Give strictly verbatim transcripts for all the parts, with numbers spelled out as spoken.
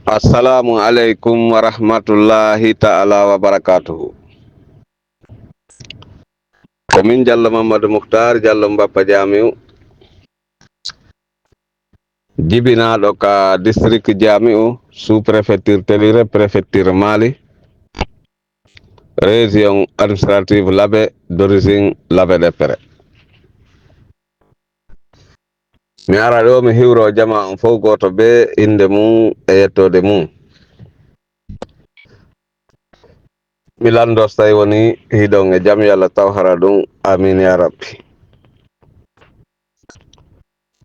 Assalamu aleykum wa rahmatullahi ta'ala wa barakatuhu. Ko min Jallo Mamadou Mouhtar, Jallo Mbappa Jamiu, jibinaaɗo ka district Jamiu, sous-préfecture Telluré, préfecture Mali, région administrative Labé, d'origine Labé de Pere. Mi ara ɗo mi hiwro jama on fof gooto bee innde mum e yettoode mum. Mi lanndo so tawi woni hiɗon e jam, yo Allah taw hara ɗum. Amin ya rabbi.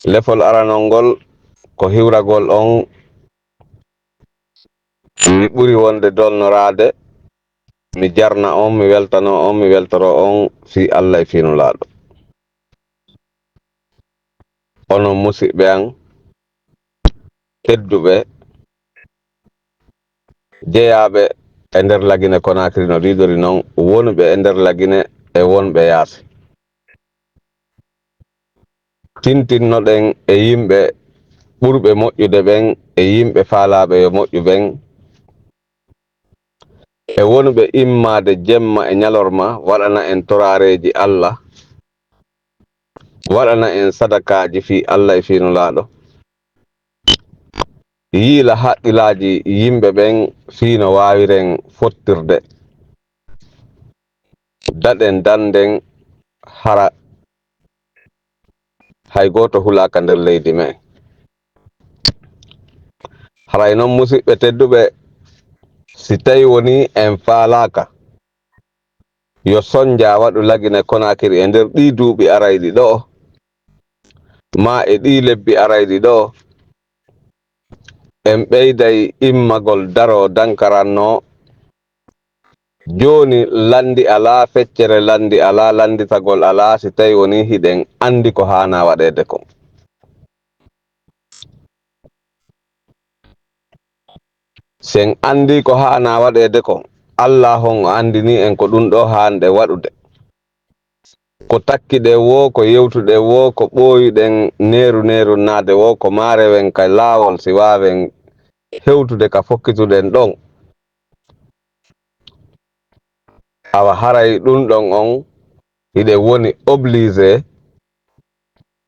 Lefol aranol ngol ko hiwragol on. Mi ɓuri wonde dolnoraade, mi jarna on, mi weltano on, mi weltoro on fii Allah e fii Nulaaɗo. Onon musiɓɓe an tedduɓe, jeyaaɓe e nder Lagine Konakiri no ɗiɗori non, wonɓe e nder Lagine e wonɓe yaasi. Tintinnoɗen e yimɓe ɓurɓe moƴƴude ɓen, e yimɓe faalaaɓe yo moƴƴu ɓen, e wonɓe immaade jemma e ñalorma, waɗana en toraareeji Allah, waɗana en sadakaaji fii Allah e fii Nulaaɗo, yiila haqqilaaji yimɓe ɓen fii no waawiren fottirde. Daɗen dannden hara hay gooto hulaaka nder leydi men. Haray non, musiɓɓe tedduɓe, si tawi woni en faalaaka yo sonja waɗu Lagine Konakiri e nder ɗii duuɓi arayɗi ɗoo, maa e ɗii lebbi arayɗi ɗoo, en ɓeyday immagol daroo dankarannoo. Jooni lanndi alaa, feccere lanndi alaa, lannditagol alaa, si tawi woni hiɗen anndi ko haanaa waɗeede kon. Si en anndii ko haanaa waɗeede kon, Allaahu on o anndinii en ko ɗum ɗoo haanɗen waɗude. Ko takkiɗen woo, ko yewtuɗen woo, ko ɓooyuɗen neeru-neerunnaade woo, ko maa rewen ka laawol si waawen hewtude ka fokkituɗen ɗon. Awa haray ɗum ɗon on hiɗen woni obligé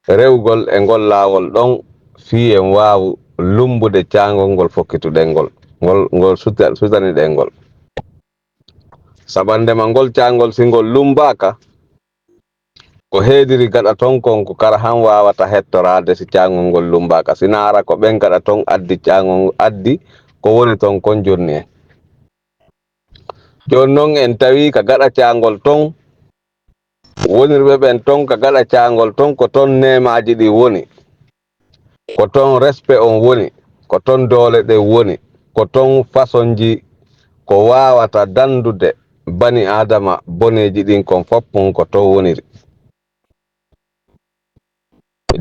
rewgol e ngol laawol ɗon fii en waawu lummbude caangol ngol fokkituɗen ngol, ngol, ngol suta-, sutaniɗen ngol. Sabannde ma ngol caangol, si ngol lummbaaka, ko heediri gaɗa ton kon ko kara han waawata hettoraade si caangol ngol lummbaaka. Sinaa hara ko ɓen gaɗa ton addi caangol, addi ko woni ton kon jonni en. Jooni non en tawi ka gaɗa caangol ton, wonirɓe ɓen ton ka gaɗa caangol ton, ko ton neemaaji ɗin woni, ko ton respect on woni, ko ton doole ɗen woni, ko ton fasonji ko waawata dandude bani Aadama boneeji ɗin kon fof, kon ko ton woniri.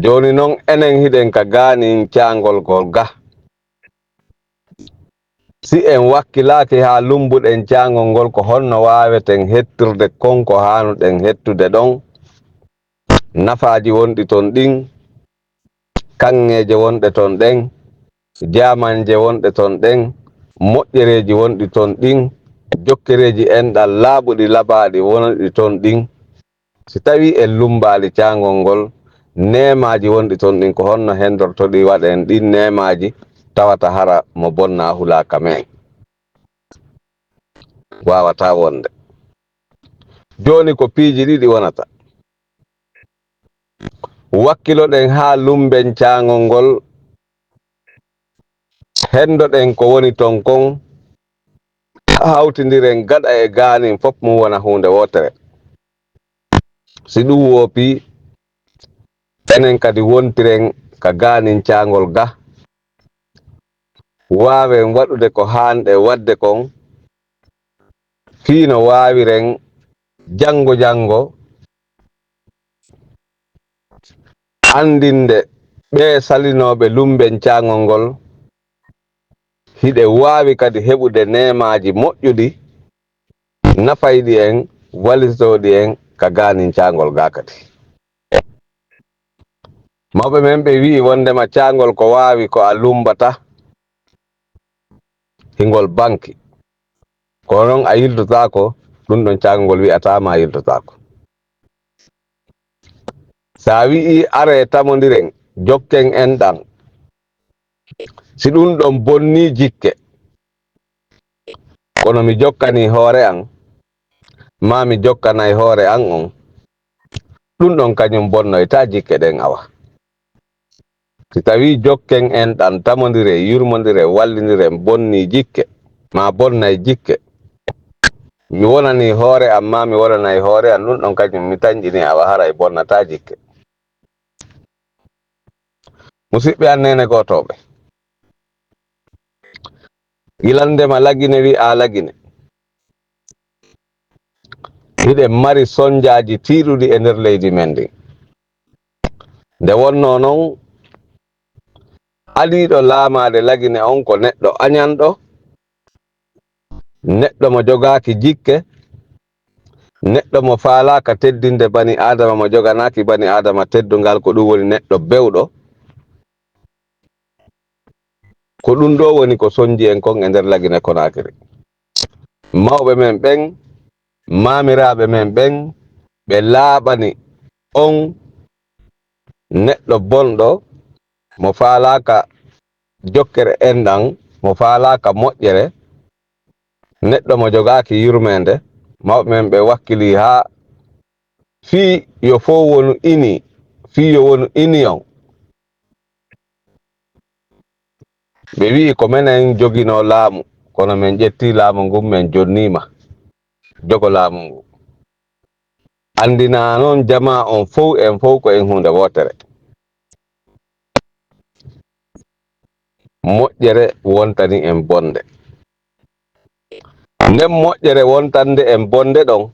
Jooni non, enen hiɗen ka gaanin caangol ngol ga. Si en wakkilaaki haa lummbuɗen caangol ngol, ko honno waaweten hettirde kon ko haanuɗen hettude ɗon? Nafaaji wonɗi ton ɗin, kaŋŋeeje wonɗe ton ɗen, jaamanje wonɗe ton ɗen, moƴƴereeji wonɗi ton ɗin, jokkereeji enɗan laaɓuɗi labaaɗi wonɗi ton ɗin. Si tawii en lummbaali caangol ngol, neemaaji wonɗi ton ɗin, ko honno hendortoɗi waɗen ɗin neemaaji, tawata hara mo bonnaa hulaaka men? Waawataa wonde. Jooni ko piiji ɗiɗi wonata. Wakkiloɗen haa lummben caangol ngol, henndoɗen ko woni ton kon, hawtindiren gaɗa e gaanin, fof mum wona huunde wootere. Si ɗum woopii, enen kadi wontiren ka gaanin caangol ga, waawen waɗude ko haanɗen waɗde kon, fii no waawiren janngo janngo anndinde ɓee salinooɓe lummben caangol ngol, hiɗen waawi kadi heɓude neemaaji moƴƴuɗi, nafayɗi en, walisotooɗi en ka gaanin caangol ga kadi. Mawɓe men ɓe wi'i wonndema caangol ko waawi ko a lummbata. hingol banki. Kono noon a yiltotaako, ɗum ɗon caangol wi'ataa ma a yiltotaako. So a wi'ii aree tamondiren, jokken enɗan, si ɗum ɗon bonnii jikke, kono mi jokkanii hoore an, maa mi jokkanay hoore an on, ɗum ɗon kañum bonnoytaa jikke ɗen awa. Si tawii jokken enɗan, tamondiren, yurmondiren, wallindiren bonnii jikke, maa bonnay jikke, mi wonanii hoore am, maa mi wonanay hoore am, ɗum ɗon kañum mi tanƴinii awa haray bonnataa jikke. Musiɓɓe an neene gootooɓe, gila ndema Lagine wi'aa Lagine, hiɗen mari sonjaaji tiiɗuɗi e nder leydi men ndin. Nde wonnoo non, aliiɗo laamaade Lagine on ko neɗɗo añanɗo, neɗɗo mo jogaaki jikke, neɗɗo mo faalaaka teddinde bani Aadama, mo joganaaki bani Aadama teddungal, ko ɗum woni neɗɗo bewɗo. Ko ɗum ɗoo woni ko sonji en kon e nder Lagine Konaakiri. Mawɓe men ɓen, maamiraaɓe men ɓen, ɓe laaɓani on neɗɗo bonɗo, mo faalaaka jokkere enɗan, mo faalaaka moƴƴere, neɗɗo mo jogaaki yurmeende. Mawɓe men ɓe wakkilii haa fii yo fow wonu ini, fii yo wonu iniyon. Ɓe wi'i ko menen joginoo laamu, kono men ƴettii laamu ngun, men jonnii ma jogo laamu ngun. Anndinaa non jamaa on fow, en fow ko en huunde wootere. Moƴƴere wontani en bonde. Nden moƴƴere wontande en bonde ɗon,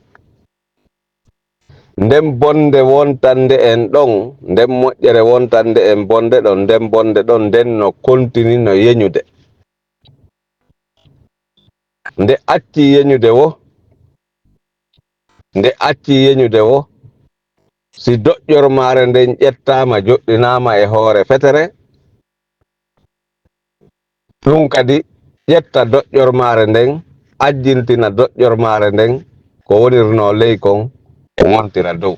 nden bonde wontande en ɗon, nden moƴƴere wontande en bonde ɗon, nden bonde ɗon, nden no kontini no yeñude. Nde acci yeñude wo, nde acci yeñude wo, si doƴƴormaare nden ƴettaama, joɗɗinaama e hoore fetere, ɗum kadi ƴetta doƴƴormaare nden, ajjintina doƴƴormaare nden, ko wonirnoo ley kon, wontira dow.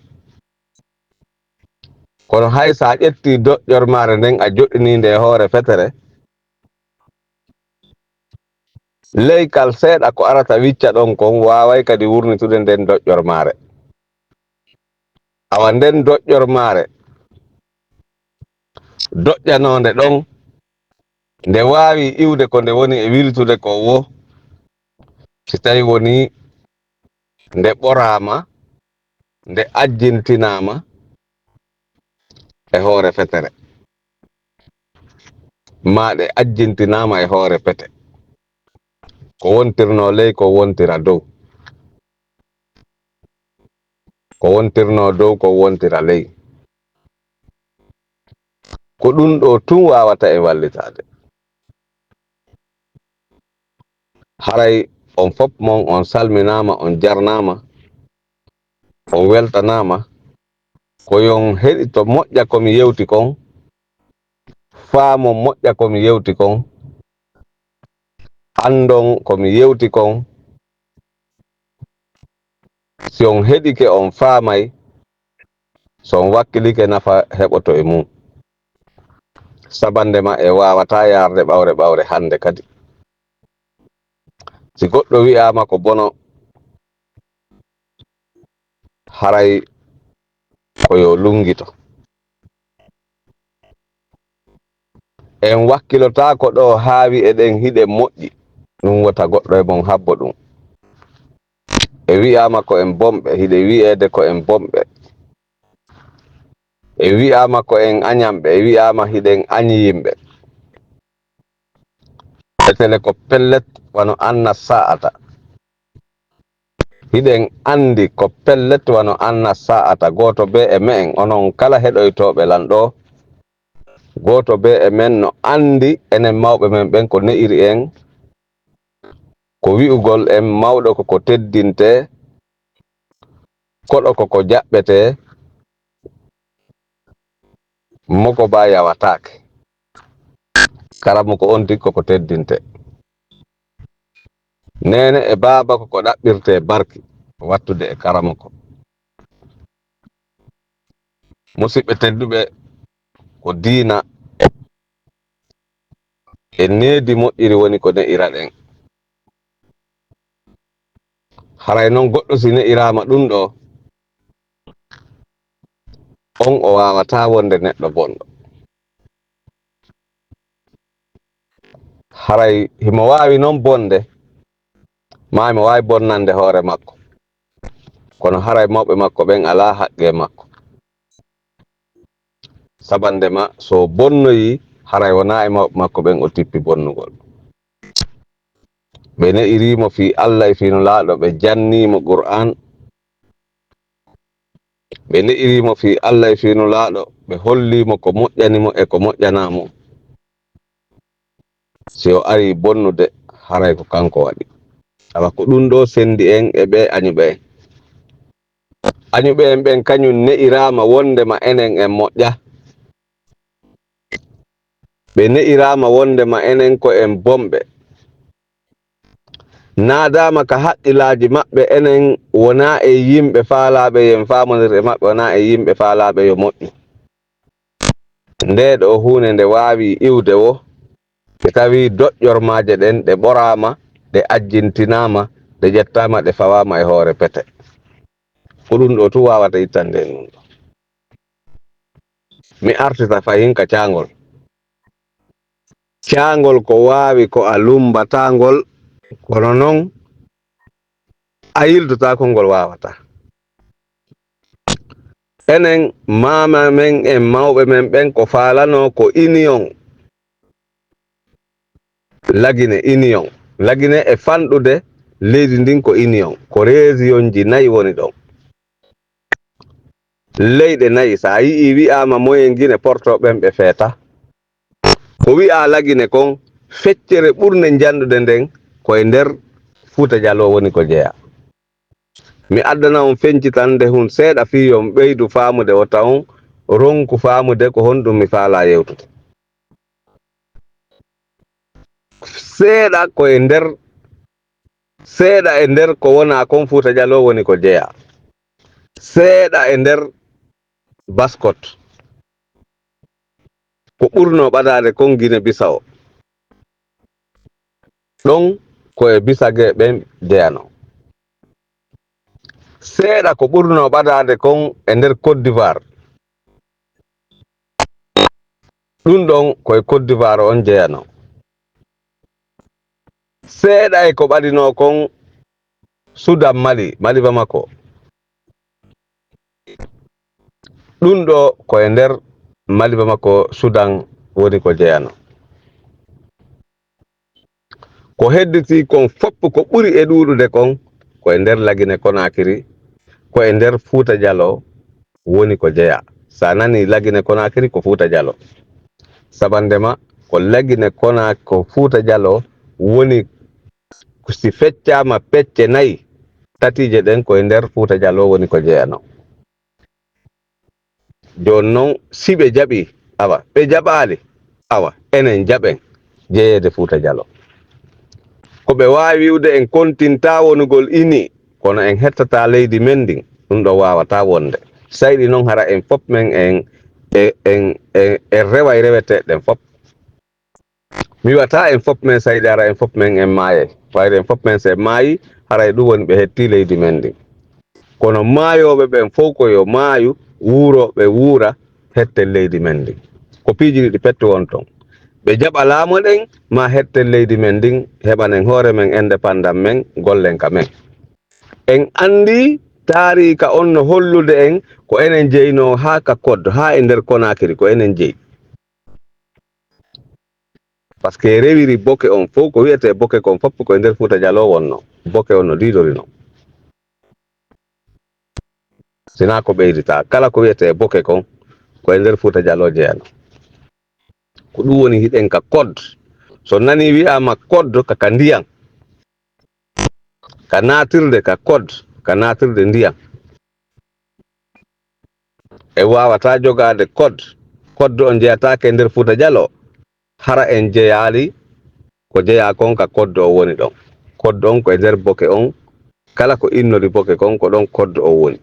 Kono hay so a ƴettii doƴƴormaare nden, a joɗɗinii nde e hoore fetere, leykal seeɗa ko arata wicca ɗon kon waaway kadi wurnitude nden doƴƴormaare. Awa nden doƴƴormaare doƴƴanoonde ɗon, nde waawi iwde ko nde woni e wiltude ko wo, si tawi woni nde ɓoraama, nde ajjintinaama e hoore fetere, maa ɗe ajjintinaama e hoore pete, ko wontirnoo ley ko wontira dow, ko wontirnoo dow ko wontira ley. Ko ɗum ɗoo tun waawata en wallitaade. Haray on fop mon on salminaama, on jarnaama, on weltanaama. Ko yon heɗito moƴƴa ko mi yewti kon, faamon moƴƴa ko mi yewti kon, anndon ko mi yewti kon. Si on heɗike, on faamay. So on wakkilike, nafa heɓoto e mum. Sabande ma e waawataa yaarde ɓawre ɓawre hannde kadi. Si goɗɗo wi'aama ko bono, haray ko yo lunngito. En wakkilotaako ɗoo haa wi'eɗen hiɗen moƴƴi, ɗum wota goɗɗo e mon habbo ɗum. E wi'aama ko en bonɓe, hiɗe wi'eede ko en bonɓe. E wi'aama ko en añanɓe, e wi'aama hiɗen añi yimɓe. Etele ko pellet wano anna sa'ata. Hiɗen anndi ko pellet wano anna sa'ata, gooto bee e me'en, onon kala heɗoytooɓe lan ɗoo, gooto bee e men no anndi enen mawɓe men ɓen ko ne'iri en, ko wi'ugol en mawɗo ko ko teddintee, koɗo ko ko jaɓɓetee, moko baa yawataake. Karamoko on tigi ko ko teddintee. Neene e baaba ko ko ɗaɓɓirtee barki, wattude e karamoko. Musidɓe tedduɓe, ko diina e needi moƴƴiri woni ko ne'iraɗen. Haray non goɗɗo si ne'iraama ɗum ɗoo, on o waawataa wonde neɗɗo bonɗo. Haray himo waawi non bonde, maa himo waawi bonnande hoore makko. Kono haray mawɓe makko ɓen alaa haqqee makko. Sabande ma, so o bonnoyii, haray wonaa e mawɓe makko ɓen o tippi bonnugol. Ɓe ne'iriimo fii Alla e fii Nulaaɗo, ɓe janniimo Qur'aan. Ɓe ne'iriimo fii Alla e fii Nulaaɗo, ɓe holliimo ko moƴƴani mo e ko moƴƴanaa mo. Si o arii bonnude, haray ko kanko waɗi. Awa ko ɗum ɗoo senndi en e ɓee añuɓe en. Añuɓe en ɓen kañum ne'iraama wonndema enen en moƴƴa. Ɓe ne'iraama wonndema enen ko en bonɓe. Naadaama ka haqqillaaji maɓɓe enen wonaa en yimɓe faalaaɓe yo en faamondir e maɓɓe, wonaa en yimɓe faalaaɓe yo moƴƴu. Ndee ɗoo huunde nde waawii iwde woo, ɓe tawii doƴƴormaaje ɗen ɗe ɓoraama, ɗe ajjintinaama, ɗe ƴettaama, ɗe fawaama e hoore pete. Ko ɗum ɗoo tun waawata ittande en ɗum ɗoo. Mi artita fahin ka caangol. Caangol ko waawi ko a lummbataa ngol, kono non a yiltotaako ngol waawataa. Enen maama men en mawɓe men ɓen ko faalanoo ko union. Lagine, union. Lagine e fanɗude leydi ndin ko union. Ko région ji nayi woni ɗon. Leyɗe nayi, so a yi'ii wi'aama moyen Gine porto ɓen ɓe feeta. Ko wi'aa Lagine kon, feccere ɓurnde njanndude nden ko e nder Fuuta Jaloo woni ko jeyaa. Mi addana on fencitande hun seeɗa fii yo on ɓeydu faamude wota on ronku faamude ko honɗum mi faalaa yewtude. Seeɗa ko e nder, seeɗa e nder ko wonaa kon Fuuta Jaloo woni ko jeyaa. Seeɗa e nder Baskot. Ko ɓurnoo ɓadaade kon Gine Bisawo. Ɗon ko e Bisagee ɓen jeyanoo. Seeɗa ko ɓurnoo ɓadaade kon e nder Côte d'Ivoire. Ɗum ɗon ko e Côte d'Ivoire on jeyanoo. Seeɗa e ko ɓadinoo kon Sudan, Mali, Mali Bamako. Ɗum ɗoo ko e nder Mali Bamako, Sudan woni ko jeyanoo. Ko hedditii kon fof ko ɓuri e ɗuuɗude kon ko e nder Lagine Konaakiri, ko e nder Fuuta Jaloo woni ko jeyaa. So a nanii Lagine Konaakiri ko Fuuta Jaloo. Sabande ma ko Lagine Kona-, ko Fuuta Jaloo woni, si feccaama pecce nayi, tatiije ɗen ko e nder Fuuta Jaloo woni ko jeyanoo. Jooni non, si ɓe jaɓii, awa, ɓe jaɓaali, awa, enen jaɓen jeyeede Fuuta Jaloo. Ko ɓe waawi wi'ude en kontintaa wonugol inii, kono en hettataa leydi men ndin, ɗum ɗoo waawataa wonde. Sayɗi non hara en fof men en, e, en, en, en reway reweteeɗe ɗen fof. Mi wi'ataa en fof men sayɗi hara en fof men en maayay. Wayde en fof men so en maayii, haray ɗum woni ɓe hettii leydi men ndin. Kono maayooɓe ɓen fof ko yo maayu, wuurooɓe wuura, hetten leydi men ndin. Ko piiji ɗiɗi pettu won ton. Ɓe jaɓa laamo ɗen, maa hetten leydi men ndin, heɓanen hoore men indépendant men, gollen ka men. En anndii taariika on no hollude en ko enen jeynoo haa ka koddo, haa e nder Konaakiri ko enen jeyi. Par ce que rewiri boke on fof, ko wi'etee boke kon fof ko e nder Fuuta Jaloo wonnoo. Boke on no diidorinoo. Sinaa ko ɓeyditaa, kala ko wi'etee boke kon, ko e nder Fuuta Jaloo jeyanoo. Ko ɗum woni hiɗen ka code. So nanii wi'aama code, ka, ka ndiyan. Ka naatirde, ka code, ka naatirde ndiyan. En waawataa jogaade code. Code on jeyataake e nder Fuuta Jaloo. Hara en jeyaali ko jeyaa kon ka code o woni ɗon. Code on ko e nder boke on, kala ko innori boke kon, ko ɗon code o woni.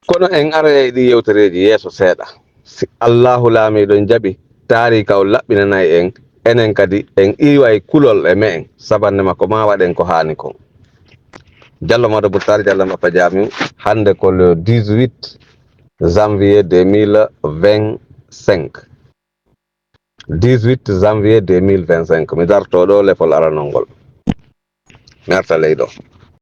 Kono en aroyay ɗi yewtereeji yeeso seeɗa. Si Allaahu Laamiiɗo jaɓi, taariika on laɓɓinanay en, enen kadi en iway kulol e me'en, sabanne makko maa waɗen ko haani kon. Jallo Mado Buttar, Jallo Mappa Jaamin, hannde ko le dix-huit janvier deux mille vingt-cinq. Dix-huit janvier deux mille vingt-cinq, mi darto ɗo lefol aranol ngol. Mi arta ley ɗo.